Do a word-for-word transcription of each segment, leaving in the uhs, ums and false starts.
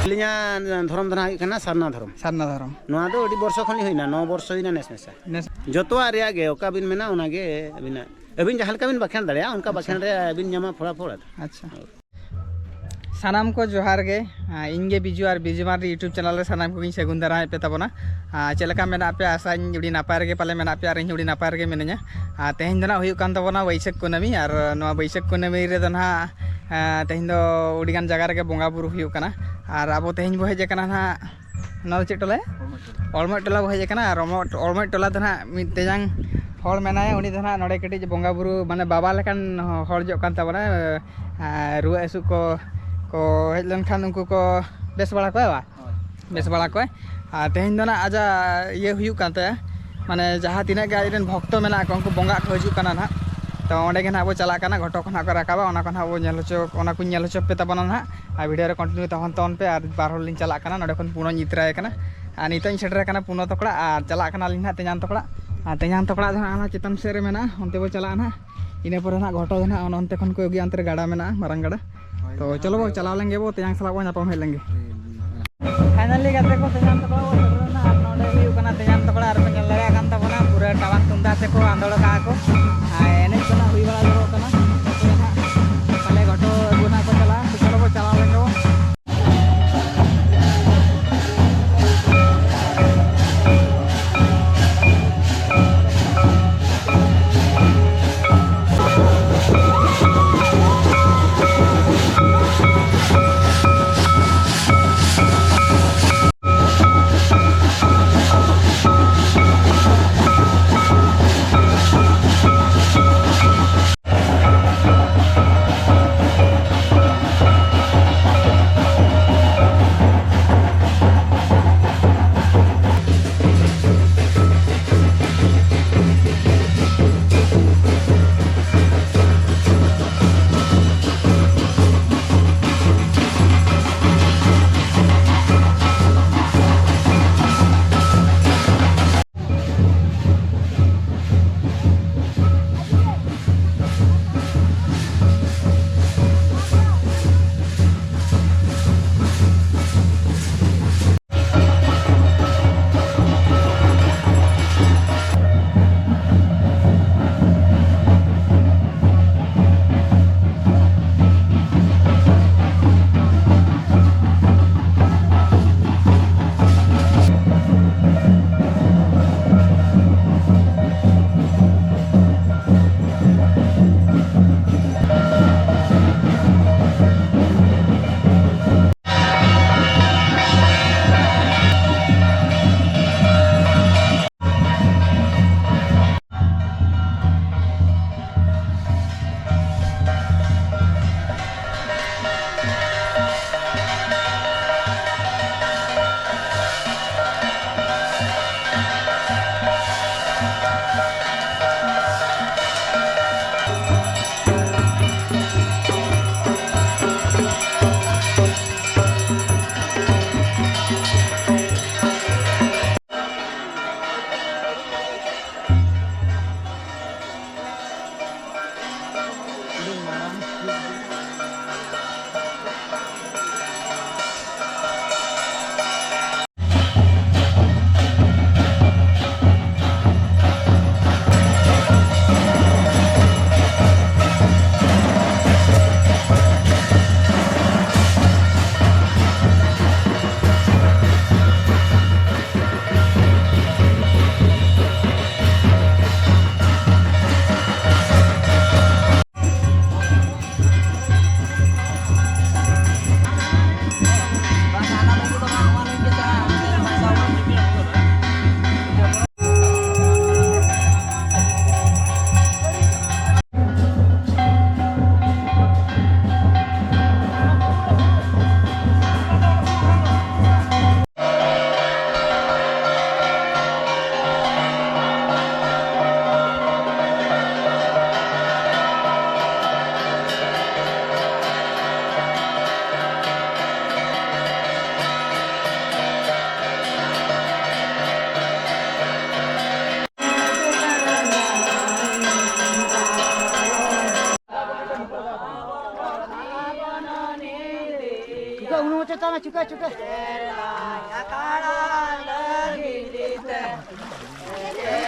ᱟᱹᱞᱤᱧᱟᱜ ᱫᱷᱚᱨᱚᱢ ᱫᱚ ᱱᱟᱦᱟᱜ ᱦᱩᱭᱩᱜ ᱠᱟᱱᱟ ᱥᱟᱨᱱᱟ ᱫᱷᱚᱨᱚᱢ᱾ ᱥᱟᱨᱱᱟ ᱫᱷᱚᱨᱚᱢ᱾ ᱱᱚᱣᱟ ᱫᱚ ᱟᱹᱰᱤ ᱵᱚᱨᱥᱚ ᱠᱷᱚᱱ ᱞᱤᱧ ᱦᱩᱭᱱᱟ, ᱱᱚ ᱵᱚᱨᱥᱚ ᱦᱩᱭᱱᱟ ᱱᱮᱥ ᱢᱮᱥᱟ᱾ ᱱᱮᱥ᱾ ᱡᱚᱛᱚᱣᱟᱜ ᱨᱮᱭᱟᱜ ᱜᱮ ᱚᱠᱟ ᱵᱤᱱ ᱢᱮᱱᱟ ᱚᱱᱟᱜᱮ ᱟᱹᱵᱤᱱᱟᱜ, ᱟᱹᱵᱤᱱ ᱡᱟᱦᱟᱸ ᱞᱮᱠᱟ ᱵᱤᱱ ᱵᱟᱠᱷᱮᱬ ᱫᱟᱲᱮᱭᱟᱜᱼᱟ ᱚᱱᱠᱟ ᱟᱪᱪᱷᱟ᱾ ᱵᱟᱠᱷᱮᱬ ᱨᱮ ᱟᱹᱵᱤᱱ ᱧᱟᱢᱟ ᱯᱷᱚᱞᱟᱯᱷᱚᱞ᱾ ᱟᱪᱪᱷᱟ᱾ ᱥᱟᱱᱟᱢ ᱠᱚ ᱡᱚᱦᱟᱨ ᱜᱮ᱾ ᱟᱨ ᱤᱧ ᱜᱮ ᱵᱤᱡᱩ ᱟᱨ ᱵᱤᱡᱩ ᱢᱟᱨᱰᱤ YouTube ᱪᱮᱱᱮᱞ ᱨᱮ ᱥᱟᱱᱟᱢ ᱠᱚᱜᱮᱧ ᱥᱟᱹᱜᱩᱱ ᱫᱟᱨᱟᱢᱮᱫ ᱯᱮ ᱛᱟᱵᱚᱱᱟ᱾ ᱟᱨ ᱪᱮᱫ ᱞᱮᱠᱟ ᱢᱮᱱᱟᱜ ᱯᱮᱭᱟ? ᱟᱥᱟᱧ ᱟᱹᱰᱤ ᱱᱟᱯᱟᱭ ᱨᱮᱜᱮ ᱯᱟᱞᱮ ᱢᱮᱱᱟᱜ ᱯᱮᱭᱟ ᱟᱨ ᱤᱧ ᱦᱚᱸ ᱟᱹᱰᱤ ᱱᱟᱯᱟᱭ ᱨᱮᱜᱮ ᱢᱤᱱᱟᱹᱧᱟ᱾ ᱟᱨ ᱛᱮᱦᱮᱧ ᱫᱚ ᱱᱟᱦᱟᱜ ᱦᱩᱭᱩᱜ ᱠᱟᱱ ᱛᱟᱵᱚᱱᱟ ᱵᱟᱹᱭᱥᱟᱹᱠᱷ ᱠᱩᱱᱟᱹᱢᱤ, ᱟᱨ ᱱᱚᱣᱟ ᱵᱟᱹᱭᱥᱟᱹᱠᱷ ᱠᱩᱱᱟᱹᱢᱤ ᱨᱮᱫᱚ ᱱᱟᱦᱟᱜ, ᱟᱨ ᱛᱮᱦᱮᱧ ᱫᱚ ᱟᱹᱰᱤ ᱜᱟᱱ ᱡᱟᱭᱜᱟ ᱨᱮᱜᱮ ᱵᱚᱸᱜᱟ ᱵᱩᱨᱩ ᱦᱩᱭᱩᱜ ᱠᱟᱱᱟ᱾ ᱟᱨ ᱟᱵᱚ ᱛᱮᱦᱮᱧ ᱵᱚ ᱦᱮᱡ ᱟᱠᱟᱱᱟ ᱱᱟᱦᱟᱜ, ᱱᱚᱣᱟ ᱫᱚ ᱪᱮᱫ ᱴᱚᱞᱟ? ᱚᱲᱢᱚᱡ ᱴᱚᱞᱟ ᱵᱚ ᱦᱮᱡ ᱟᱠᱟᱱᱟ᱾ ᱟᱨ ᱚᱲᱢᱚᱡ, ᱚᱲᱢᱚᱡ ᱴᱚᱞᱟ ᱫᱚ ᱱᱟᱦᱟᱜ ᱢᱤᱫ ᱛᱮᱭᱟᱝ ᱦᱚᱲ ᱢᱮᱱᱟᱭᱟ, ᱩᱱᱤ ᱫᱚ ᱱᱟᱦᱟᱜ ᱱᱚᱰᱮ ᱠᱟᱹᱴᱤᱡ ᱵᱚᱸᱜᱟ ᱵᱩᱨᱩ, ᱢᱟᱱᱮ ᱵᱟᱵᱟ ᱞᱮᱠᱟᱱ ᱦᱚᱲ ᱧᱚᱜ ᱠᱟᱱ ᱛᱟᱵᱚᱱᱟ᱾ ᱟᱨ ᱨᱩᱣᱟᱹ ᱦᱟᱹᱥᱩ ᱠᱚ, ᱠᱚ ᱦᱮᱡ ᱞᱮᱱᱠᱷᱟᱱ ᱩᱱᱠᱩ ᱠᱚ ᱵᱮᱥ ᱵᱟᱲᱟ ᱠᱚᱣᱟ ᱵᱟ? ᱦᱳᱭ᱾ ᱵᱮᱥ ᱵᱟᱲᱟ ᱠᱚᱣᱟᱭ᱾ ᱟᱨ ᱛᱮᱦᱮᱧ ᱫᱚ ᱱᱟᱦᱟᱜ ᱟᱡᱟᱜ ᱤᱭᱟᱹ ᱦᱩᱭᱩᱜ ᱠᱟᱱ ᱛᱟᱭᱟ, ᱢᱟᱱᱮ ᱡᱟᱦᱟᱸ ᱛᱤᱱᱟᱹᱜ ᱜᱮ ᱟᱡ ᱨᱮᱱ ᱵᱷᱚᱠᱛᱚ ᱢᱮᱱᱟᱜ ᱠᱚᱣᱟ, ᱩᱱᱠᱩ ᱵᱚᱸᱜᱟᱜ ᱠᱚ ᱦᱤᱡᱩᱜ ᱠᱟᱱᱟ ᱱᱟᱦᱟᱜ᱾ ᱛᱚ ᱚᱸᱰᱮ ᱜᱮ ᱱᱟᱦᱟᱜ ᱵᱚ ᱪᱟᱞᱟᱜ ᱠᱟᱱᱟ, ᱜᱷᱚᱴᱚ ᱠᱚ ᱱᱟᱦᱟᱜ ᱠᱚ ᱨᱟᱠᱟᱵᱟ, ᱚᱱᱟ ᱠᱚ ᱱᱟᱦᱟᱜ ᱵᱚ ᱧᱮᱞ ᱦᱚᱪᱚ, ᱚᱱᱟ ᱠᱚᱧ ᱧᱮᱞ ᱦᱚᱪᱚ ᱯᱮ ᱛᱟᱵᱚᱱᱟ ᱱᱟᱦᱟᱜ᱾ ᱟᱨ ᱵᱷᱤᱰᱤᱭᱳ ᱨᱮ ᱠᱚᱱᱴᱤᱱᱤᱭᱩ ᱛᱟᱦᱮᱱ ᱛᱟᱵᱚᱱ ᱯᱮ᱾ ᱟᱨ ᱵᱟᱨ ᱦᱚᱲ ᱞᱤᱧ ᱪᱟᱞᱟᱜ ᱠᱟᱱᱟ, ᱱᱚᱸᱰᱮ ᱠᱷᱚᱱ ᱯᱩᱱᱚᱧ ᱤᱫᱤ ᱛᱚᱨᱟᱭᱮ ᱠᱟᱱᱟ᱾ ᱟᱨ ᱱᱤᱛᱚᱜ ᱤᱧ ᱥᱮᱴᱮᱨ ᱟᱠᱟᱱᱟ ᱯᱩᱱᱚ ᱛᱚᱠᱲᱟ, ᱟᱨ ᱪᱟᱞᱟᱜ ᱠᱟᱱᱟᱞᱤᱧ ᱱᱟᱦᱟᱜ ᱛᱮᱧᱟᱝ ᱛᱚᱠᱲᱟ᱾ ᱟᱨ ᱛᱮᱧᱟᱝ ᱛᱚᱠᱲᱟ ᱫᱚ ᱦᱟᱸᱜ ᱚᱱᱟ ᱪᱮᱛᱟᱱ ᱥᱮᱫ ᱨᱮ ᱢᱮᱱᱟᱜᱼᱟ, ᱚᱱᱛᱮ ᱵᱚ ᱪᱟᱞᱟᱜᱼᱟ ᱱᱟᱦᱟᱜ᱾ ᱤᱱᱟᱹ ᱯᱚᱨᱮ ᱱᱟᱦᱟᱜ ᱜᱷᱚᱴᱚ ᱫᱚ ᱱᱟᱦᱟᱜ ᱚᱱᱟ ᱚᱱᱛᱮ ᱠᱷᱚᱱ ᱠᱚ ᱟᱹᱜᱩᱭᱟ, ᱚᱱᱛᱮ ᱨᱮ ᱜᱟᱰᱟ ᱢᱮᱱᱟᱜᱼᱟ, ᱢᱟᱨᱟᱝ ᱜᱟᱰᱟ᱾ ᱛᱚ ᱪᱚᱞᱚ ᱵᱚ ᱪᱟᱞᱟᱣ ᱞᱮᱱ ᱜᱮ ᱵᱚ, ᱛᱮᱧᱟᱝ ᱥᱟᱞᱟᱜ ᱵᱚ ᱧᱟᱯᱟᱢ ᱦᱮᱡ ᱞᱮᱱ ᱜᱮ᱾ ᱯᱷᱟᱭᱱᱟᱞᱤ ᱜᱟᱛᱮ ᱠᱚ, ᱛᱮᱧᱟᱝ ᱛᱟᱠᱚ ᱥᱮᱴᱮᱨ ᱮᱱᱟ ᱟᱨ ᱱᱚᱰᱮ ᱦᱩᱭᱩᱜ ᱠᱟᱱᱟ ᱛᱮᱧᱟᱝ ᱛᱟᱠᱚ ᱚᱲᱟᱜ᱾ ᱟᱨ ᱯᱮ ᱧᱮᱞ ᱫᱟᱲᱮᱭᱟᱜ ᱠᱟᱱ ᱛᱟᱵᱚᱱᱟ, ᱯᱩᱨᱟᱹ ᱴᱟᱢᱟᱠ ᱛᱩᱢᱫᱟᱜ ᱛᱮᱠᱚ ᱟᱸᱫᱳᱲ ᱟᱠᱟᱫᱼᱟ ᱠᱚ᱾ ᱟᱨ ᱮᱱᱮᱡ ᱠᱚ ᱱᱟᱜ ᱦᱩᱭ ᱵᱟᱲᱟ ᱜᱚᱫᱚᱜ ᱠᱟᱱᱟ᱾ ᱛᱟᱨᱯᱚᱨᱮ ᱱᱟᱜ ᱯᱟᱞᱮ ᱜᱷᱚᱴᱚ ᱟᱹᱜᱩ ᱱᱟᱜ ᱠᱚ ᱪᱟᱞᱟᱜᱼᱟ᱾ ᱪᱚᱞᱚ ᱵᱚ ᱪᱟᱞᱟᱣ ᱞᱮᱱ ᱜᱮ ᱵᱚ᱾ ᱩᱱᱩᱢ ᱦᱚᱪᱚᱭ ᱛᱟᱢᱟ, ᱪᱩᱠᱟᱹ, ᱪᱩᱠᱟᱹ᱾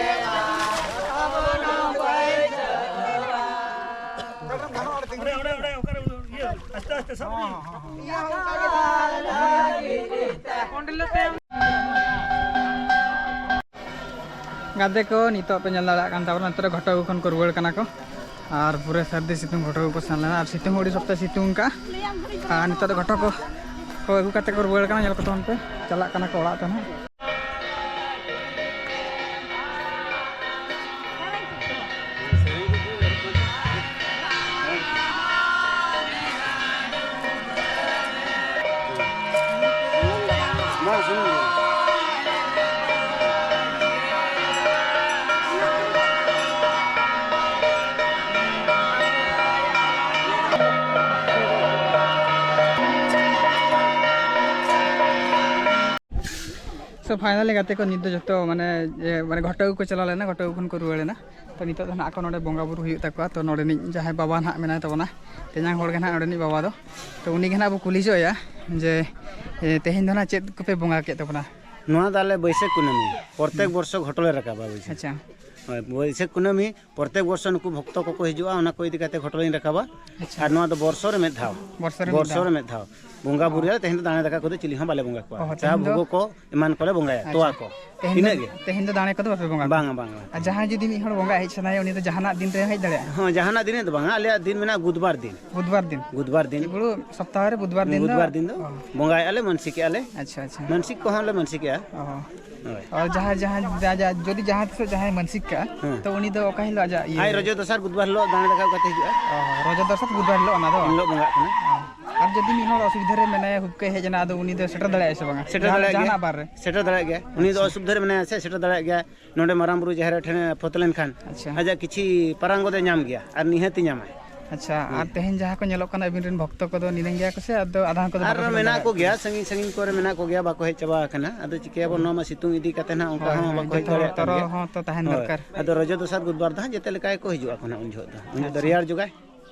ᱚᱸᱰᱮ, ᱚᱸᱰᱮ, ᱚᱸᱰᱮ, ᱚᱠᱟᱨᱮ ᱤᱭᱟᱹ, ᱟᱥᱛᱮ, ᱟᱥᱛᱮ ᱥᱟᱵ ᱢᱮ᱾ ᱜᱟᱛᱮ ᱠᱚ, ᱱᱤᱛᱚᱜ ᱯᱮ ᱧᱮᱞ ᱫᱟᱲᱮᱭᱟᱜ ᱠᱟᱱ ᱛᱟᱵᱚᱱᱟ, ᱱᱤᱛᱚᱜ ᱨᱮ ᱜᱷᱚᱴᱚ ᱟᱹᱜᱩ ᱠᱷᱚᱱ ᱠᱚ ᱨᱩᱣᱟᱹᱲ ᱠᱟᱱᱟ ᱠᱚ᱾ ᱟᱨ ᱯᱩᱨᱟᱹ ᱥᱟᱹᱨᱫᱤ ᱥᱤᱛᱩᱝ ᱜᱷᱚᱴᱚ ᱟᱹᱜᱩ ᱠᱚ ᱥᱮᱱ ᱞᱮᱱᱟ, ᱟᱨ ᱥᱤᱛᱩᱝ ᱦᱚᱸ ᱟᱹᱰᱤ ᱥᱚᱠᱛᱚᱭ ᱥᱤᱛᱩᱝ ᱠᱟᱜᱼᱟ᱾ ᱟᱨ ᱱᱤᱛᱚᱜ ᱫᱚ ᱜᱷᱚᱴᱚ ᱠᱚ, ᱠᱚ ᱟᱹᱜᱩ ᱠᱟᱛᱮ ᱠᱚ ᱨᱩᱣᱟᱹᱲ ᱠᱟᱱᱟ᱾ ᱧᱮᱞ ᱠᱚ ᱛᱟᱵᱚᱱ ᱯᱮ, ᱪᱟᱞᱟᱜ ᱠᱟᱱᱟ ᱠᱚ ᱚᱲᱟᱜ ᱛᱮ ᱱᱟᱦᱟᱜ᱾ ᱵᱟᱝ, ᱥᱩᱱᱩᱢ ᱜᱮ᱾ So finally ᱜᱟᱛᱮ ᱠᱚ, ᱱᱤᱛ ᱫᱚ ᱡᱚᱛᱚ ᱢᱟᱱᱮ, ᱡᱮ, ᱢᱟᱱᱮ ᱜᱷᱚᱴᱚ ᱟᱹᱜᱩ ᱠᱚ ᱪᱟᱞᱟᱣ ᱞᱮᱱᱟ, ᱜᱷᱚᱴᱚ ᱟᱹᱜᱩ ᱠᱷᱚᱱ ᱠᱚ ᱨᱩᱣᱟᱹᱲ ᱮᱱᱟ᱾ ᱛᱚ ᱱᱤᱛᱚᱜ ᱫᱚ ᱱᱟᱦᱟᱜ ᱟᱠᱚ ᱱᱚᱰᱮ ᱵᱚᱸᱜᱟ ᱵᱩᱨᱩ ᱦᱩᱭᱩᱜ ᱛᱟᱠᱚᱣᱟ᱾ ᱛᱚ ᱱᱚᱰᱮᱱᱤᱡ ᱡᱟᱦᱟᱸᱭ ᱵᱟᱵᱟ ᱱᱟᱦᱟᱜ ᱢᱮᱱᱟᱭ ᱛᱟᱵᱚᱱᱟ, ᱛᱮᱧᱟᱝ ᱦᱚᱲ ᱜᱮ ᱱᱟᱦᱟᱜ ᱱᱚᱰᱮᱱᱤᱡ ᱵᱟᱵᱟ ᱫᱚ᱾ ᱛᱚ ᱩᱱᱤ ᱜᱮ ᱱᱟᱦᱟᱜ ᱵᱚ ᱠᱩᱞᱤ ᱧᱚᱜ ᱮᱭᱟ ᱡᱮ, ᱮ, ᱛᱮᱦᱮᱧ ᱫᱚ ᱱᱟᱦᱟᱜ ᱪᱮᱫ ᱠᱚᱯᱮ ᱵᱚᱸᱜᱟ ᱠᱮᱫ ᱛᱟᱵᱚᱱᱟ? ᱱᱚᱣᱟ ᱫᱚ ᱟᱞᱮ ᱵᱟᱹᱭᱥᱟᱹᱠᱷ ᱠᱩᱱᱟᱹᱢᱤ, ᱯᱨᱚᱛᱮᱠ ᱦᱮᱸ᱾ ᱵᱚᱨᱥᱚ ᱜᱷᱚᱴᱚ ᱞᱮ ᱨᱟᱠᱟᱵᱟ ᱵᱟᱹᱭᱥᱟᱹᱠᱷ᱾ ᱟᱪᱪᱷᱟ᱾ ᱦᱳᱭ, ᱵᱟᱹᱭᱥᱟᱹᱠᱷ ᱠᱩᱱᱟᱹᱢᱤ ᱯᱨᱚᱛᱮᱠ ᱵᱚᱨᱥᱚ ᱱᱩᱠᱩ ᱵᱷᱚᱠᱛᱚ ᱠᱚᱠᱚ ᱦᱤᱡᱩᱜᱼᱟ, ᱚᱱᱟ ᱠᱚ ᱤᱫᱤ ᱠᱟᱛᱮ ᱜᱷᱚᱴᱚ ᱞᱤᱧ ᱨᱟᱠᱟᱵᱟ᱾ ᱟᱪᱪᱷᱟ᱾ ᱟᱨ ᱱᱚᱣᱟ ᱫᱚ ᱵᱚᱨᱥᱚ ᱨᱮ ᱢᱤᱫ ᱫᱷᱟᱣ᱾ ᱵᱚᱨᱥᱚ ᱨᱮ ᱢᱤᱫ ᱵᱚᱨᱥᱚ ᱫᱷᱟᱣ᱾ ᱨᱮ ᱢᱤᱫ ᱫᱷᱟᱣ᱾ ᱵᱚᱸᱜᱟ ᱚ᱾ ᱵᱩᱨᱩᱭᱟᱞᱮ, ᱛᱮᱦᱮᱧ ᱫᱚ ᱫᱟᱲᱮ ᱫᱟᱠᱟ ᱠᱚᱫᱚ ᱪᱤᱞᱤ ᱦᱚᱸ ᱵᱟᱞᱮ ᱵᱚᱸᱜᱟ ᱠᱚᱣᱟ᱾ ᱚ, ᱪᱟ ᱛᱮᱦᱮᱧ ᱫᱚ ᱵᱷᱳᱜᱳ ᱠᱚ, ᱮᱢᱟᱱ ᱠᱚᱞᱮ ᱵᱚᱸᱜᱟᱭᱟ, ᱟᱪᱪᱷᱟ᱾ ᱛᱚᱣᱟ ᱠᱚ᱾ ᱛᱮᱦᱮᱧ ᱫᱚ, ᱤᱱᱟᱹᱜ ᱜᱮ᱾ ᱛᱮᱦᱮᱧ ᱫᱚ ᱫᱟᱲᱮ ᱠᱚᱫᱚ ᱵᱟᱯᱮ ᱵᱚᱸᱜᱟ ᱠᱚᱣᱟ? ᱵᱟᱝᱟ, ᱵᱟᱝᱟ᱾ ᱟᱨ ᱡᱟᱦᱟᱸᱭ ᱡᱩᱫᱤ ᱢᱤᱫ ᱦᱚᱲ ᱵᱚᱸᱜᱟ ᱦᱮᱡ ᱥᱟᱱᱟᱭᱮᱭᱟ, ᱩᱱᱤ ᱫᱚ ᱡᱟᱦᱟᱱᱟᱜ ᱫᱤᱱ ᱨᱮ ᱦᱮᱡ ᱫᱟᱲᱮᱭᱟᱜᱼᱟ? ᱦᱚᱸ, ᱡᱟᱦᱟᱱᱟᱜ ᱫᱤᱱ ᱨᱮ ᱫᱚ ᱵᱟᱝᱟ, ᱟᱞᱮᱭᱟᱜ ᱫᱤᱱ ᱢᱮᱱᱟᱜᱼᱟ ᱵᱩᱫᱷᱵᱟᱨ ᱫᱤᱱ᱾ ᱵᱩᱫᱷᱵᱟᱨ ᱫᱤᱱ? ᱵᱩᱫᱷᱵᱟᱨ ᱫᱤᱱ᱾ ᱪᱮᱫ ᱵᱩᱨᱩ ᱥᱚᱯᱛᱟᱦᱚ ᱨᱮ ᱵᱩᱫᱷᱵᱟᱨ ᱫᱤᱱ ᱫᱚ? ᱵᱩᱫᱷᱵᱟᱨ ᱫᱤᱱ ᱫᱚ ᱚ᱾ ᱵᱚᱸᱜᱟᱭᱮᱫᱼᱟ ᱞᱮ, ᱢᱟᱹᱱᱥᱤᱠᱮᱜᱼᱟ ᱞᱮ᱾ ᱟᱪᱪᱷᱟ, ᱟᱪᱪᱷᱟ᱾ ᱢᱟᱹᱱᱥᱤᱠ ᱠᱚᱦᱚᱸ ᱞᱮ ᱢᱟᱹᱱᱥᱤᱠᱮᱜᱼᱟ᱾ ᱚ᱾ ᱦᱳᱭ᱾ ᱟᱨ ᱡᱟᱦᱟᱸᱭ, ᱡᱟᱦᱟᱸᱭ, ᱡᱟ-, ᱡᱟ-, ᱡᱩᱫᱤ ᱡᱟᱦᱟᱸ ᱛᱤᱥᱚᱜ ᱡᱟᱦᱟᱸᱭ ᱢᱟᱹᱱᱥᱤᱠ ᱠᱟᱜᱼᱟ, ᱦᱮᱸ᱾ ᱛᱚ ᱩᱱᱤ ᱫᱚ ᱚᱠᱟ ᱦᱤᱞᱳᱜ ᱟᱡᱟᱜ ᱤᱭᱟᱹ? ᱟᱡ ᱨᱚᱡᱚ ᱫᱚᱥᱟᱨ ᱵᱩᱫᱷᱵᱟᱨ ᱦᱤᱞᱳᱜ ᱫᱟᱲᱮ ᱫᱟᱠᱟ ᱠᱟᱛᱮ ᱦᱤᱡᱩᱜᱼᱟ᱾ ᱚ, ᱨᱚᱡᱚ ᱫᱚᱥᱟᱨ ᱵᱩᱫᱷᱵᱟᱨ ᱦᱤᱞᱳᱜ ᱚᱱᱟ ᱫᱚ? ᱮᱱ ᱦᱤᱞᱳᱜ ᱵᱚᱸᱜᱟᱜ ᱠᱟᱱᱟ᱾ ᱚ᱾ ᱟᱨ ᱡᱩᱫᱤ ᱢᱤᱫ ᱦᱚᱲ ᱚᱥᱩᱵᱤᱫᱷᱟ ᱨᱮ ᱢᱮᱱᱟᱭᱟ, ᱦᱩᱵᱠᱟᱹᱭ ᱦᱮᱡ ᱮᱱᱟ, ᱟᱫᱚ ᱩᱱᱤ ᱫᱚ ᱥᱮᱴᱮᱨ ᱫᱟᱲᱮᱭᱟᱜᱼᱟᱭ ᱥᱮ ᱵᱟᱝᱟ? ᱥᱮᱴᱮᱨ ᱡᱟᱦᱟᱱᱟᱜ, ᱫᱟᱲᱮᱭᱟᱜ ᱜᱮᱭᱟ᱾ ᱡᱟᱦᱟᱱᱟᱜ ᱵᱟᱨ ᱨᱮ? ᱥᱮᱴᱮᱨ ᱫᱟᱲᱮᱭᱟᱜ ᱜᱮᱭᱟ᱾ ᱩᱱᱤ ᱫᱚ ᱟᱪᱪᱷᱟ᱾ ᱚᱥᱩᱵᱤᱫᱷᱟ ᱨᱮ ᱢᱮᱱᱟᱭᱟ ᱥᱮ, ᱥᱮᱴᱮᱨ ᱫᱟᱲᱮᱭᱟᱜ ᱜᱮᱭᱟ᱾ ᱱᱚᱰᱮ ᱢᱟᱨᱟᱝ ᱵᱩᱨᱩ ᱡᱟᱦᱮᱨ ᱴᱷᱮᱱ ᱯᱷᱚᱛ ᱞᱮᱱᱠᱷᱟᱱ ᱟᱪᱪᱷᱟ᱾ ᱟᱡᱟᱜ ᱠᱤᱪᱷᱤ ᱯᱟᱨᱟᱝ ᱠᱚᱫᱚᱭ ᱧᱟᱢ ᱜᱮᱭᱟ, ᱟᱨ ᱱᱤᱦᱟᱹᱛᱤ ᱧᱟᱢᱟᱭ᱾ ᱟᱪᱪᱷᱟ, ᱦᱳᱭ᱾ ᱟᱨ ᱛᱮᱦᱮᱧ ᱡᱟᱦᱟᱸ ᱠᱚ ᱧᱮᱞᱚᱜ ᱠᱟᱱᱟ, ᱟᱹᱵᱤᱱ ᱨᱮᱱ ᱵᱷᱚᱠᱛᱚ ᱠᱚᱫᱚ ᱱᱤᱱᱟᱹᱝ ᱜᱮᱭᱟ ᱠᱚ ᱥᱮ ᱟᱫᱚ ᱟᱫᱷᱟ ᱠᱚᱫᱚ ᱵᱟᱠᱚ ᱟᱨᱦᱚᱸ ᱥᱮᱴᱮᱨ ᱢᱮᱱᱟᱜ ᱫᱟᱲᱮᱭᱟᱜ ᱠᱚᱜᱮᱭᱟ, ᱠᱟᱱᱟ? ᱥᱟᱺᱜᱤᱧ ᱥᱟᱺᱜᱤᱧ ᱠᱚᱨᱮ ᱢᱮᱱᱟᱜ ᱠᱚᱜᱮᱭᱟ, ᱵᱟᱠᱚ ᱦᱮᱡ ᱪᱟᱵᱟ ᱟᱠᱟᱱᱟ᱾ ᱟᱫᱚ ᱪᱤᱠᱟᱹᱭᱟᱵᱚᱱ, ᱦᱳᱭ᱾ ᱱᱚᱣᱟ ᱢᱟ ᱥᱤᱛᱩᱝ ᱤᱫᱤ ᱠᱟᱛᱮ ᱱᱟᱦᱟᱜ ᱚᱱᱠᱟ ᱦᱳᱭ, ᱦᱚᱸ ᱦᱳᱭ, ᱵᱟᱠᱚ ᱦᱮᱡ ᱡᱚᱛᱚ ᱦᱚᱲ ᱫᱟᱲᱮᱭᱟᱜ ᱠᱟᱱ ᱛᱚᱨᱚ ᱜᱮᱭᱟ᱾ ᱦᱚᱸ ᱛᱚ ᱛᱟᱦᱮᱱ ᱦᱳᱭ᱾ ᱫᱚᱨᱠᱟᱨ᱾ ᱟᱫᱚ ᱨᱚᱡᱚ ᱫᱚᱥᱟᱨ ᱵᱩᱫᱷᱵᱟᱨ ᱫᱚ ᱦᱟᱸᱜ ᱡᱮᱛᱮ ᱞᱮᱠᱟ ᱜᱮᱠᱚ ᱦᱤᱡᱩᱜ ᱟᱠᱚ ᱱᱟᱦᱟᱜ ᱩᱱ ᱡᱚᱦᱚᱜ ᱫᱚ᱾ ᱩᱱ ᱡᱚᱦᱚᱜ ᱫᱚ ᱟᱪᱪᱷᱟ᱾ ᱨᱮᱭᱟᱲ ᱡᱚᱜᱟᱭ᱾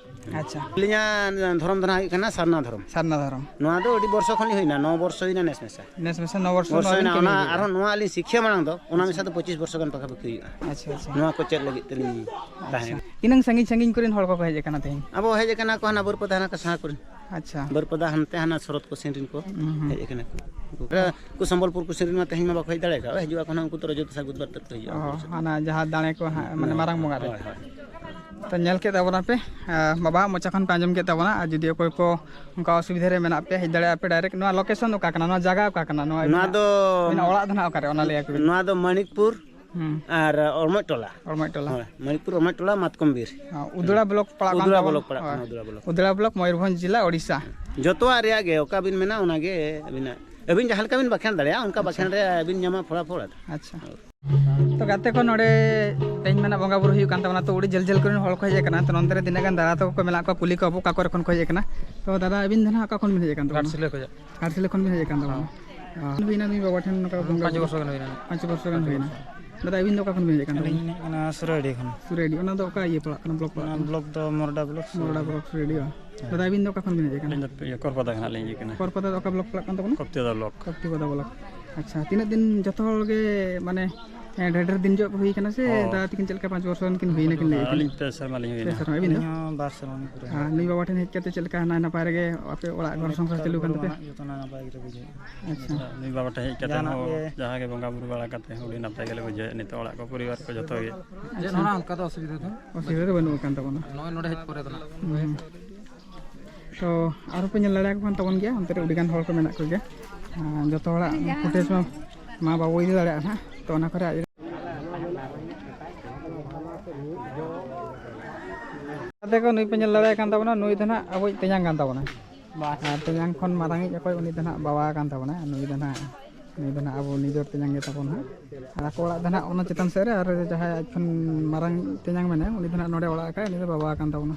ᱟᱪᱪᱷᱟ᱾ ᱟᱹᱞᱤᱧᱟᱜ ᱫᱷᱚᱨᱚᱢ ᱫᱚ ᱱᱟᱦᱟᱜ ᱦᱩᱭᱩᱜ ᱠᱟᱱᱟ ᱥᱟᱨᱱᱟ ᱫᱷᱚᱨᱚᱢ᱾ ᱥᱟᱨᱱᱟ ᱫᱷᱚᱨᱚᱢ᱾ ᱱᱚᱣᱟ ᱫᱚ ᱟᱹᱰᱤ ᱵᱚᱨᱥᱚ ᱠᱷᱚᱱ ᱞᱤᱧ ᱦᱩᱭᱱᱟ, ᱱᱚ ᱵᱚᱨᱥᱚ ᱦᱩᱭᱱᱟ ᱱᱮᱥ ᱢᱮᱥᱟ᱾ ᱱᱮᱥ ᱢᱮᱥᱟ ᱱᱚ ᱵᱚᱨᱥᱚ ᱵᱚᱨᱥᱚ ᱱᱚᱣᱟ ᱵᱤᱱ ᱦᱩᱭᱱᱟ, ᱠᱟᱹᱢᱤ ᱚᱱᱟ ᱟᱹᱜᱩᱭᱮᱫᱟ᱾ ᱟᱨᱦᱚᱸ ᱱᱚᱣᱟ ᱟᱹᱞᱤᱧ ᱥᱤᱠᱷᱭᱟᱹ ᱢᱟᱲᱟᱝ ᱫᱚ ᱚᱱᱟ ᱢᱮᱥᱟ ᱫᱚ ᱯᱚᱸᱪᱤᱥ ᱵᱚᱨᱥᱚ ᱜᱟᱱ ᱯᱟᱠᱟᱯᱟᱠᱤ ᱦᱩᱭᱩᱜᱼᱟ᱾ ᱟᱪᱪᱷᱟ, ᱟᱪᱪᱷᱟ᱾ ᱱᱚᱣᱟ ᱠᱚ ᱪᱮᱫ ᱞᱟᱹᱜᱤᱫ ᱛᱮᱞᱤᱧ ᱟᱪᱪᱷᱟ᱾ ᱛᱟᱦᱮᱸ᱾ ᱛᱤᱱᱟᱹᱝ ᱥᱟᱺᱜᱤᱧ ᱥᱟᱺᱜᱤᱧ ᱠᱚᱨᱮᱱ ᱦᱚᱲ ᱠᱚᱠᱚ ᱦᱮᱡ ᱟᱠᱟᱱᱟ ᱛᱮᱦᱮᱧ? ᱟᱵᱚ ᱦᱮᱡ ᱟᱠᱟᱱᱟ ᱠᱚ ᱦᱟᱱᱟ ᱵᱟᱹᱨᱯᱟᱫᱟ ᱦᱟᱱᱟ ᱠᱟᱥᱦᱟ ᱠᱚᱨᱮᱱ᱾ ᱟᱪᱪᱷᱟ᱾ ᱵᱟᱹᱨᱯᱟᱫᱟ ᱦᱟᱱᱛᱮ ᱦᱟᱱᱟ ᱥᱚᱨᱚᱛ ᱠᱚ ᱥᱮᱱ ᱨᱮᱱ ᱠᱚ ᱦᱩᱸ, ᱦᱩᱸ᱾ ᱦᱮᱡ ᱟᱠᱟᱱᱟ ᱠᱚ᱾ ᱩᱱᱠᱩ ᱥᱚᱢᱵᱚᱞᱯᱩᱨ ᱠᱚ ᱥᱮᱱ ᱨᱮᱱ ᱢᱟ ᱛᱮᱦᱮᱧ ᱢᱟ ᱵᱟᱠᱚ ᱦᱮᱡ ᱫᱟᱲᱮ ᱠᱟᱣᱟ, ᱦᱤᱡᱩᱜ ᱟᱠᱚ ᱱᱟᱦᱟᱜ ᱩᱱᱠᱩ ᱫᱚ ᱨᱚᱡᱚ ᱫᱚᱥᱟᱨ ᱵᱩᱫᱷᱵᱟᱨ ᱛᱮᱫ ᱠᱚ ᱦᱤᱡᱩᱜᱼᱟ᱾ ᱚ, ᱦᱟᱱᱟ ᱡᱟᱦᱟᱸ ᱫᱟᱲᱮ ᱠᱚ ᱦᱟᱸᱜ, ᱢᱟᱱᱮ ᱦᱳᱭ, ᱢᱟᱨᱟᱝ ᱵᱚᱸᱜᱟ ᱨᱮ᱾ ᱦᱳᱭ, ᱦᱳᱭ᱾ ᱛᱚ ᱧᱮᱞ ᱠᱮᱫ ᱛᱟᱵᱚᱱᱟᱯᱮ, ᱟᱸ, ᱵᱟᱵᱟᱣᱟᱜ ᱢᱚᱪᱟ ᱠᱷᱚᱱ ᱯᱮ ᱟᱸᱡᱚᱢ ᱠᱮᱫ ᱛᱟᱵᱚᱱᱟ, ᱟᱨ ᱡᱩᱫᱤ ᱚᱠᱚᱭ ᱠᱚ ᱚᱱᱠᱟ ᱚᱥᱩᱵᱤᱫᱷᱟ ᱨᱮ ᱢᱮᱱᱟᱜ ᱯᱮᱭᱟ, ᱦᱮᱡ ᱫᱟᱲᱮᱭᱟᱜᱼᱟ ᱯᱮ direct᱾ ᱱᱚᱣᱟ location ᱫᱚ ᱚᱠᱟ ᱠᱟᱱᱟ? ᱱᱚᱣᱟ ᱡᱟᱭᱜᱟ ᱚᱠᱟ ᱠᱟᱱᱟ? ᱱᱚᱣᱟ ᱱᱚᱣᱟ ᱟᱹᱵᱤᱱᱟᱜ, ᱫᱚ, ᱟᱹᱵᱤᱱᱟᱜ ᱚᱲᱟᱜ ᱫᱚ ᱱᱟᱦᱟᱜ ᱚᱠᱟᱨᱮ? ᱚᱱᱟ ᱞᱟᱹᱭ ᱟᱠᱚ ᱵᱤᱱ᱾ ᱱᱚᱣᱟ ᱫᱚ ᱢᱟᱱᱤᱠᱯᱩᱨ ᱦᱩᱸ᱾ ᱟᱨ ᱚᱲᱢᱚᱡ ᱴᱚᱞᱟ᱾ ᱚᱲᱢᱚᱡ ᱴᱚᱞᱟ᱾ ᱦᱳᱭ, ᱢᱟᱱᱤᱠᱯᱩᱨ ᱚᱲᱢᱚᱡ ᱴᱚᱞᱟ, ᱢᱟᱛᱠᱚᱢ ᱵᱤᱨ᱾ ᱦᱚᱸ, ᱩᱫᱽᱲᱟ block ᱯᱟᱲᱟᱜ ᱠᱟᱱ ᱩᱫᱽᱲᱟ ᱛᱟᱵᱚᱱᱟ᱾ block ᱯᱟᱲᱟᱜ ᱦᱳᱭ᱾ ᱠᱟᱱᱟ, ᱩᱫᱽᱲᱟ block᱾ ᱩᱫᱽᱲᱟ block, ᱢᱚᱭᱩᱨᱵᱷᱚᱸᱡᱽ ᱡᱮᱞᱟ, ᱳᱰᱤᱥᱟ᱾ ᱡᱚᱛᱚᱣᱟᱜ ᱨᱮᱭᱟᱜ ᱜᱮ, ᱚᱠᱟ ᱵᱤᱱ ᱢᱮᱱᱟ ᱚᱱᱟ ᱜᱮ ᱟᱹᱵᱤᱱᱟᱜ, ᱟᱹᱵᱤᱱ ᱡᱟᱦᱟᱸ ᱞᱮᱠᱟ ᱵᱤᱱ ᱵᱟᱠᱷᱮᱬ ᱫᱟᱲᱮᱭᱟᱜᱼᱟ, ᱚᱱᱠᱟ ᱟᱪᱪᱷᱟ᱾ ᱵᱟᱠᱷᱮᱬ ᱨᱮ ᱟᱹᱵᱤᱱ ᱧᱟᱢᱟ ᱯᱷᱚᱲᱟ ᱯᱷᱚᱲ᱾ ᱟᱪᱪᱷᱟ᱾ ᱛᱚ ᱜᱟᱛᱮ ᱠᱚ, ᱱᱚᱰᱮ ᱛᱮᱦᱮᱧ ᱢᱟ ᱱᱟᱜ ᱵᱚᱸᱜᱟ ᱵᱩᱨᱩ ᱦᱩᱭᱩᱜ ᱠᱟᱱ ᱛᱟᱵᱚᱱᱟ, ᱛᱚ ᱟᱹᱰᱤ ᱡᱷᱟᱹᱞ ᱡᱷᱟᱹᱞ ᱠᱚᱨᱮᱱ ᱦᱚᱲ ᱠᱚ ᱦᱮᱡ ᱟᱠᱟᱱᱟ᱾ ᱛᱚ ᱱᱚᱱᱛᱮ ᱨᱮ ᱛᱤᱱᱟᱹᱜ ᱜᱟᱱ ᱫᱟᱫᱟ ᱛᱟᱠᱚ ᱠᱚ ᱢᱮᱱᱟᱜ ᱠᱚᱣᱟ, ᱠᱩᱞᱤ ᱠᱚᱣᱟ ᱵᱚ ᱚᱠᱟ ᱠᱚᱨᱮ ᱠᱷᱚᱱ ᱠᱚ ᱦᱮᱡ ᱟᱠᱟᱱᱟ᱾ ᱛᱚ ᱫᱟᱫᱟ, ᱟᱹᱵᱤᱱ ᱫᱚ ᱱᱟᱜ ᱚᱠᱟ ᱠᱷᱚᱱ ᱵᱤᱱ ᱦᱮᱡ ᱟᱠᱟᱱ ᱛᱟᱵᱚᱱᱟ? ᱜᱷᱟᱴᱥᱤᱞᱟᱹ ᱠᱷᱚᱱᱟᱜ᱾ ᱜᱷᱟᱴᱥᱤᱞᱟᱹ ᱠᱷᱚᱱ ᱵᱤᱱ ᱦᱮᱡ ᱟᱠᱟᱱ ᱛᱟᱵᱚᱱᱟ? ᱦᱚᱸ᱾ ᱟᱨ ᱦᱩᱭᱱᱟ ᱱᱩᱭ ᱵᱟᱵᱟ ᱴᱷᱮᱱ ᱱᱚᱝᱠᱟ ᱵᱚᱸᱜᱟ ᱯᱟᱸᱪ ᱵᱩᱨᱩ? ᱵᱚᱪᱷᱚᱨ ᱜᱟᱱ ᱦᱩᱭᱱᱟ᱾ ᱯᱟᱸᱪ ᱵᱚᱪᱷᱚᱨ ᱜᱟᱱ ᱯᱟᱸᱪ ᱦᱩᱭᱱᱟ᱾ ᱵᱚᱪᱷᱚᱨ᱾ ᱫᱟᱫᱟ, ᱟᱹᱵᱤᱱ ᱫᱚ ᱚᱠᱟ ᱠᱷᱚᱱ ᱵᱤᱱ ᱦᱮᱡ ᱟᱠᱟᱱ ᱟᱹᱞᱤᱧ ᱛᱟᱵᱚᱱᱟ? ᱦᱮᱡ ᱟᱠᱟᱱᱟ ᱥᱩᱨᱟᱹᱰᱤ ᱠᱷᱚᱱ᱾ ᱥᱩᱨᱟᱹᱰᱤ, ᱚᱱᱟ ᱫᱚ ᱚᱠᱟ ᱤᱭᱟᱹ ᱯᱟᱲᱟᱜ ᱠᱟᱱᱟ, block ᱯᱟᱲᱟᱜ ᱚᱱᱟ ᱠᱟᱱᱟ? Block ᱫᱚ ᱢᱚᱨᱰᱟ block᱾ ᱢᱚᱨᱰᱟ block ᱥᱩᱨᱟᱹᱰᱤ, ᱵᱟᱝ? ᱦᱮᱸ᱾ ᱫᱟᱫᱟ, ᱟᱹᱵᱤᱱ ᱫᱚ ᱚᱠᱟ ᱠᱷᱚᱱ ᱵᱤᱱ ᱦᱮᱡ ᱟᱠᱟᱱᱟ? ᱟᱹᱞᱤᱧ ᱫᱚ ᱤᱭᱟᱹ ᱠᱚᱨᱯᱟᱫᱟ ᱠᱷᱚᱱᱟᱜ ᱞᱤᱧ ᱦᱮᱡ ᱟᱠᱟᱱᱟ᱾ ᱠᱚᱨᱯᱟᱫᱟ ᱫᱚ ᱚᱠᱟ block ᱯᱟᱲᱟᱜ ᱠᱟᱱ ᱛᱟᱵᱚᱱᱟ? ᱠᱚᱯᱛᱤᱯᱟᱫᱟ block᱾ ᱠᱚᱯᱛᱤᱯᱟᱫᱟ block᱾ ᱟᱪᱪᱷᱟ, ᱛᱤᱱᱟᱹᱜ ᱫᱤᱱ ᱡᱚᱛᱚ ᱦᱚᱲ ᱜᱮ, ᱢᱟᱱᱮ, ᱦᱮᱸ, ᱰᱷᱮᱨ ᱰᱷᱮᱨ ᱫᱤᱱ ᱡᱚᱜ ᱦᱩᱭ ᱠᱟᱱᱟ ᱥᱮ ᱦᱚᱸ᱾ ᱫᱟᱫᱟ ᱛᱟᱹᱠᱤᱱ ᱪᱮᱫ ᱞᱮᱠᱟ ᱯᱟᱸᱪ ᱵᱚᱪᱷᱚᱨ ᱜᱟᱱ ᱠᱤᱱ ᱦᱩᱭᱱᱟ ᱠᱤᱱ ᱞᱟᱹᱭ ᱠᱤᱱ? ᱟᱹᱞᱤᱧ ᱯᱮ ᱥᱮᱨᱢᱟ ᱞᱤᱧ ᱯᱮ ᱦᱩᱭᱱᱟ᱾ ᱥᱮᱨᱢᱟ, ᱟᱹᱵᱤᱱ ᱫᱚ? ᱟᱹᱞᱤᱧ ᱦᱚᱸ ᱵᱟᱨ ᱥᱮᱨᱢᱟ ᱞᱤᱧ ᱯᱩᱨᱟᱹᱣ ᱟᱨ ᱱᱩᱭ ᱵᱟᱵᱟ ᱴᱷᱮᱱ ᱦᱮᱡ ᱠᱟᱛᱮ ᱪᱮᱫ ᱞᱮᱠᱟ ᱱᱟᱭ ᱱᱟᱯᱟᱭ ᱨᱮᱜᱮ ᱟᱯᱮ ᱚᱲᱟᱜ ᱜᱷᱚᱨ ᱥᱚᱝᱥᱟᱨ ᱪᱟᱹᱞᱩ ᱠᱟᱱ ᱛᱟᱯᱮᱭᱟ? ᱡᱚᱛᱚ ᱱᱟᱭ ᱱᱟᱯᱟᱭ ᱜᱮᱞᱮ ᱵᱩᱡᱷᱟᱹᱣᱮᱫᱼᱟ᱾ ᱟᱪᱪᱷᱟ᱾ ᱱᱩᱭ ᱵᱟᱵᱟ ᱴᱷᱮᱱ ᱦᱮᱡ ᱠᱟᱛᱮ ᱡᱟᱦᱟᱱᱟᱜ ᱦᱚᱸ ᱜᱮ ᱡᱟᱦᱟᱸ ᱜᱮ ᱵᱚᱸᱜᱟ ᱵᱩᱨᱩ ᱵᱟᱲᱟ ᱠᱟᱛᱮ ᱟᱹᱰᱤ ᱱᱟᱯᱟᱭ ᱜᱮᱞᱮ ᱵᱩᱡᱷᱟᱹᱣᱮᱫᱼᱟ᱾ ᱱᱤᱛᱚᱜ ᱚᱲᱟᱜ ᱠᱚ ᱯᱚᱨᱤᱵᱟᱨ ᱠᱚ ᱡᱚᱛᱚ ᱜᱮ᱾ ᱪᱮᱫ ᱦᱚᱸ ᱚᱱᱠᱟ ᱫᱚ ᱚᱥᱩᱵᱤᱫᱷᱟ ᱫᱚ? ᱚᱥᱩᱵᱤᱫᱷᱟ ᱫᱚ ᱵᱟᱹᱱᱩᱜ ᱟᱠᱟᱱ ᱛᱟᱵᱚᱱᱟ᱾ ᱱᱚᱜᱼᱚᱭ ᱱᱚᱰᱮ ᱦᱮᱡ ᱯᱚᱨᱮ ᱫᱚ ᱱᱟᱜ᱾ ᱦᱩᱸ᱾ ᱛᱚ ᱟᱨᱦᱚᱸ ᱯᱮ ᱧᱮᱞ ᱫᱟᱲᱮᱭᱟᱠᱚ ᱠᱟᱱ ᱛᱟᱵᱚᱱ ᱜᱮᱭᱟ, ᱚᱱᱛᱮ ᱨᱮ ᱟᱹᱰᱤᱜᱟᱱ ᱦᱚᱲ ᱠᱚ ᱢᱮᱱᱟᱜ ᱠᱚᱜᱮᱭᱟ᱾ ᱟᱨ ᱡᱚᱛᱚ ᱦᱚᱲᱟᱜ footage ᱢᱟ, ᱢᱟ ᱵᱟᱵᱚ ᱤᱫᱤ ᱫᱟᱲᱮᱭᱟᱜᱼᱟ ᱱᱟᱦᱟᱜ, ᱛᱚ ᱚᱱᱟ ᱠᱚᱨᱮ ᱟᱡ ᱜᱟᱛᱮ ᱠᱚ, ᱱᱩᱭ ᱯᱮ ᱧᱮᱞ ᱫᱟᱲᱮᱭᱟᱭ ᱠᱟᱱ ᱛᱟᱵᱚᱱᱟ, ᱱᱩᱭ ᱫᱚ ᱱᱟᱦᱟᱜ ᱟᱵᱚᱭᱤᱡ ᱛᱮᱧᱟᱝ ᱠᱟᱱ ᱛᱟᱵᱚᱱᱟ᱾ ᱟᱨ ᱛᱮᱧᱟᱝ ᱠᱷᱚᱱ ᱢᱟᱨᱟᱝᱤᱡ ᱚᱠᱚᱭ, ᱩᱱᱤ ᱫᱚ ᱱᱟᱦᱟᱜ ᱵᱟᱵᱟ ᱠᱟᱱ ᱛᱟᱵᱚᱱᱟ, ᱱᱩᱭ ᱫᱚ ᱱᱟᱦᱟᱜ, ᱱᱩᱭ ᱫᱚ ᱱᱟᱦᱟᱜ ᱟᱵᱚ ᱱᱤᱡᱮᱨ ᱛᱮᱧᱟᱝ ᱜᱮ ᱛᱟᱵᱚᱱ ᱱᱟᱦᱟᱜ᱾ ᱟᱨ ᱟᱠᱚ ᱚᱲᱟᱜ ᱫᱚ ᱱᱟᱦᱟᱜ ᱚᱱᱟ ᱪᱮᱛᱟᱱ ᱥᱮᱫ ᱨᱮ, ᱟᱨ ᱡᱟᱦᱟᱸᱭ ᱟᱡ ᱠᱷᱚᱱ ᱢᱟᱨᱟᱝ ᱛᱮᱧᱟᱝ ᱢᱮᱱᱟᱭᱟ, ᱩᱱᱤ ᱫᱚ ᱱᱟᱦᱟᱜ ᱱᱚᱰᱮ ᱚᱲᱟᱜ ᱟᱠᱟᱫ, ᱩᱱᱤ ᱫᱚ ᱵᱟᱵᱟ ᱠᱟᱱ ᱛᱟᱵᱚᱱᱟ᱾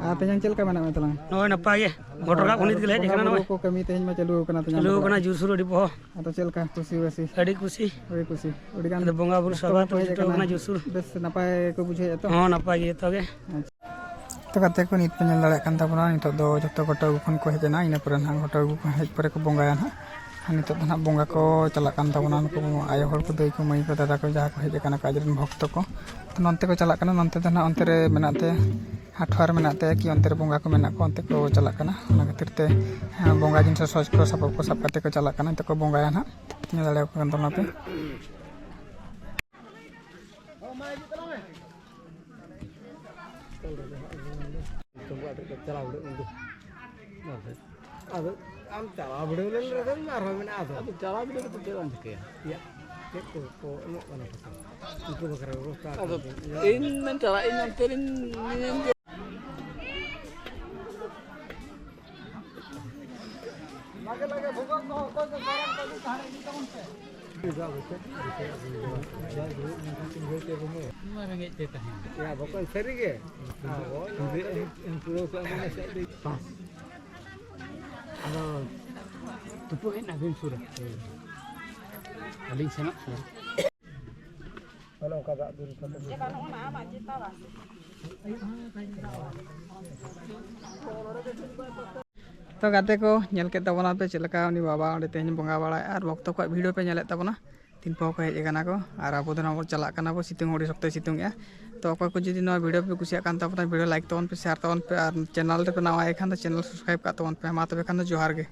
ᱟᱨ ᱛᱮᱧᱟᱝ, ᱪᱮᱫ ᱞᱮᱠᱟ ᱢᱮᱱᱟᱜ ᱢᱮ ᱛᱟᱞᱟᱝᱟ? ᱱᱚᱜᱼᱚᱭ ᱱᱟᱯᱟᱭ ᱜᱮ, ᱜᱷᱚᱴᱚᱨ ᱠᱟᱜ ᱠᱚ ᱱᱤᱛ ᱜᱮᱞᱮ ᱦᱮᱡ ᱵᱚᱸᱜᱟ ᱟᱠᱟᱱᱟ ᱵᱩᱨᱩ ᱱᱚᱜᱼᱚᱭ᱾ ᱠᱚ ᱠᱟᱹᱢᱤ ᱛᱮᱦᱮᱧ ᱢᱟ ᱪᱟᱹᱞᱩ ᱟᱠᱟᱱᱟ ᱛᱮᱧᱟᱝ ᱪᱟᱹᱞᱩ ᱛᱟᱵᱚᱱᱟ᱾ ᱟᱠᱟᱱᱟ ᱡᱳᱨᱥᱳᱨ ᱟᱹᱰᱤ ᱵᱚᱦᱚᱜ᱾ ᱟᱫᱚ ᱪᱮᱫ ᱞᱮᱠᱟ ᱠᱩᱥᱤ ᱵᱟᱹᱥᱤ? ᱟᱹᱰᱤ ᱠᱩᱥᱤ᱾ ᱟᱹᱰᱤ ᱠᱩᱥᱤ᱾ ᱟᱹᱰᱤ ᱜᱟᱱ ᱟᱫᱚ ᱵᱚᱸᱜᱟ ᱵᱩᱨᱩ ᱵᱷᱚᱠᱛᱚ ᱥᱟᱵᱟ ᱠᱚᱠᱚ ᱛᱮ ᱦᱮᱡ ᱪᱷᱩᱴᱟᱹᱣ ᱟᱠᱟᱱᱟ᱾ ᱠᱟᱱᱟ ᱡᱳᱨᱥᱳᱨ᱾ ᱵᱮᱥ ᱱᱟᱯᱟᱭ ᱠᱚ ᱵᱩᱡᱷᱟᱹᱣᱮᱫᱼᱟ ᱛᱚ? ᱦᱚᱸ, ᱱᱟᱯᱟᱭ ᱜᱮ ᱡᱚᱛᱚ ᱜᱮ᱾ ᱟᱪᱪᱷᱟ᱾ ᱜᱟᱛᱮ ᱠᱚ, ᱱᱤᱛ ᱯᱮ ᱧᱮᱞ ᱫᱟᱲᱮᱭᱟᱜ ᱠᱟᱱ ᱛᱟᱵᱚᱱᱟ, ᱱᱤᱛᱚᱜ ᱫᱚ ᱡᱚᱛᱚ ᱜᱚᱴᱟ ᱟᱹᱜᱩ ᱠᱷᱚᱱ ᱠᱚ ᱦᱮᱡ ᱮᱱᱟ᱾ ᱤᱱᱟᱹ ᱯᱚᱨᱮ ᱱᱟᱦᱟᱜ ᱜᱚᱴᱟ ᱟᱹᱜᱩ ᱠᱚ ᱦᱮᱡ ᱯᱚᱨᱮ ᱠᱚ ᱵᱚᱸᱜᱟᱭᱟ ᱱᱟᱦᱟᱜ᱾ ᱟᱨ ᱱᱤᱛᱚᱜ ᱫᱚ ᱱᱟᱦᱟᱜ ᱵᱚᱸᱜᱟ ᱠᱚ ᱪᱟᱞᱟᱜ ᱠᱟᱱ ᱛᱟᱵᱚᱱᱟ, ᱱᱩᱠᱩ ᱟᱭᱳ ᱦᱚᱲ ᱠᱚ, ᱫᱟᱹᱭ ᱠᱚ, ᱢᱟᱹᱭ ᱠᱚ, ᱫᱟᱫᱟ ᱠᱚ, ᱡᱟᱦᱟᱸ ᱠᱚ ᱦᱮᱡ ᱟᱠᱟᱱᱟ ᱠᱚ ᱟᱡ ᱨᱮᱱ ᱵᱷᱚᱠᱛᱚ ᱠᱚ᱾ ᱛᱚ ᱱᱚᱱᱛᱮ ᱠᱚ ᱪᱟᱞᱟᱜ ᱠᱟᱱᱟ, ᱱᱚᱱᱛᱮ ᱫᱚ ᱱᱟᱦᱟᱜ ᱚᱱᱛᱮ ᱨᱮ ᱢᱮᱱᱟᱜ ᱛᱮ, ᱦᱟᱴᱷᱣᱟᱨ ᱢᱮᱱᱟᱜ ᱛᱮ ᱠᱤ ᱚᱱᱛᱮ ᱨᱮ ᱵᱚᱸᱜᱟ ᱠᱚ ᱢᱮᱱᱟᱜ ᱠᱚᱣᱟ, ᱚᱱᱛᱮ ᱠᱚ ᱪᱟᱞᱟᱜ ᱠᱟᱱᱟ᱾ ᱚᱱᱟ ᱠᱷᱟᱹᱛᱤᱨ ᱛᱮ ᱦᱮᱸ, ᱵᱚᱸᱜᱟ ᱡᱤᱱᱤᱥ ᱥᱚᱡᱽ ᱠᱚ ᱥᱟᱯᱟᱵ ᱠᱚ ᱥᱟᱵ ᱠᱟᱛᱮ ᱠᱚ ᱪᱟᱞᱟᱜ ᱠᱟᱱᱟ, ᱱᱤᱛᱚᱜ ᱠᱚ ᱵᱚᱸᱜᱟᱭᱟ ᱱᱟᱦᱟᱜ᱾ ᱧᱮᱞ ᱫᱟᱲᱮᱭᱟᱠᱚ ᱠᱟᱱ ᱛᱟᱵᱚᱱᱟ ᱯᱮ᱾ ᱟᱫᱚ ᱟᱢ ᱪᱟᱞᱟᱣ ᱵᱤᱰᱟᱹᱣ ᱞᱮᱱ ᱨᱮᱫᱚ ᱟᱨᱦᱚᱸ ᱢᱮᱱᱟᱜᱼᱟ᱾ ᱟᱫᱚ ᱟᱫᱚ ᱪᱟᱞᱟᱣ ᱵᱤᱰᱟᱹᱣ ᱠᱟᱛᱮ ᱪᱮᱫ ᱵᱟᱝ ᱪᱤᱠᱟᱹᱭᱟ? ᱭᱟ, ᱪᱮᱫ ᱠᱚ ᱠᱚ ᱮᱢᱚᱜ ᱠᱟᱱᱟ ᱠᱚ ᱥᱮ? ᱩᱱᱠᱩ ᱵᱟᱠᱷᱨᱟ ᱵᱮᱵᱚᱥᱛᱷᱟ ᱟᱫᱚ ᱠᱚ ᱤᱧ ᱢᱮᱱ ᱪᱟᱞᱟᱜ ᱤᱧ ᱚᱱᱛᱮ ᱨᱤᱧ ᱧᱮᱧᱮᱞ ᱜᱮ᱾ ᱢᱟ ᱨᱮᱸᱜᱮᱡ ᱛᱮ ᱛᱟᱦᱮᱱ᱾ ᱭᱟ, ᱵᱟᱠᱚ ᱥᱟᱹᱨᱤ ᱜᱮ᱾ ᱟᱵᱚ ᱯᱩᱨᱟᱹ ᱠᱚ ᱮᱢᱚᱜ ᱥᱮ ᱟᱹᱰᱤ ᱯᱟᱥ᱾ ᱟᱫᱚ ᱛᱩᱯᱩ ᱦᱮᱡ ᱱᱟᱵᱤᱱ ᱥᱩᱨ ᱨᱮ? ᱟᱹᱞᱤᱧ ᱥᱮᱱᱚᱜ ᱠᱟᱱᱟ᱾ ᱚᱱᱮ ᱚᱱᱠᱟ ᱫᱟᱜ ᱫᱩᱞ ᱠᱟᱛᱮ᱾ ᱛᱚ ᱜᱟᱛᱮ ᱠᱚ, ᱧᱮᱞ ᱠᱮᱫ ᱛᱟᱵᱚᱱᱟ ᱯᱮ ᱪᱮᱫ ᱞᱮᱠᱟ ᱩᱱᱤ ᱵᱟᱵᱟ ᱚᱸᱰᱮ ᱛᱮᱦᱮᱧ ᱵᱚᱸᱜᱟ ᱵᱟᱲᱟᱭᱮᱫᱼᱟ ᱟᱨ ᱵᱷᱚᱠᱛᱚ ᱠᱚᱣᱟᱜ ᱵᱷᱤᱲ ᱦᱚᱸᱯᱮ ᱧᱮᱞᱮᱫ ᱛᱟᱵᱚᱱᱟ᱾ ᱛᱤᱱ ᱯᱚᱦᱚ ᱠᱚ ᱦᱮᱡ ᱟᱠᱟᱱᱟ ᱠᱚ ᱟᱨ ᱟᱵᱚ ᱫᱚ ᱱᱟᱦᱟᱜ ᱵᱚᱱ ᱪᱟᱞᱟᱜ ᱠᱟᱱᱟ ᱵᱚ, ᱥᱤᱛᱩᱝ ᱦᱚᱸ ᱟᱹᱰᱤ ᱥᱚᱠᱛᱚᱭ ᱥᱤᱛᱩᱝ ᱮᱜᱼᱟ᱾ ᱛᱚ ᱚᱠᱚᱭ ᱠᱚ ᱡᱩᱫᱤ ᱱᱚᱣᱟ video ᱯᱮ ᱠᱩᱥᱤᱭᱟᱜ ᱠᱟᱱ ᱛᱟᱵᱚᱱᱟ, video like ᱛᱟᱵᱚᱱ ᱯᱮ, share ᱛᱟᱵᱚᱱ ᱯᱮ ᱟᱨ channel ᱨᱮᱯᱮ ᱱᱟᱣᱟ ᱜᱮ ᱠᱷᱟᱱ ᱫᱚ channel subscribe ᱠᱟᱜ ᱛᱟᱵᱚᱱ ᱯᱮ᱾ ᱢᱟ ᱛᱚᱵᱮ ᱠᱷᱟᱱ ᱫᱚ ᱡᱚᱦᱟᱨ ᱜᱮ᱾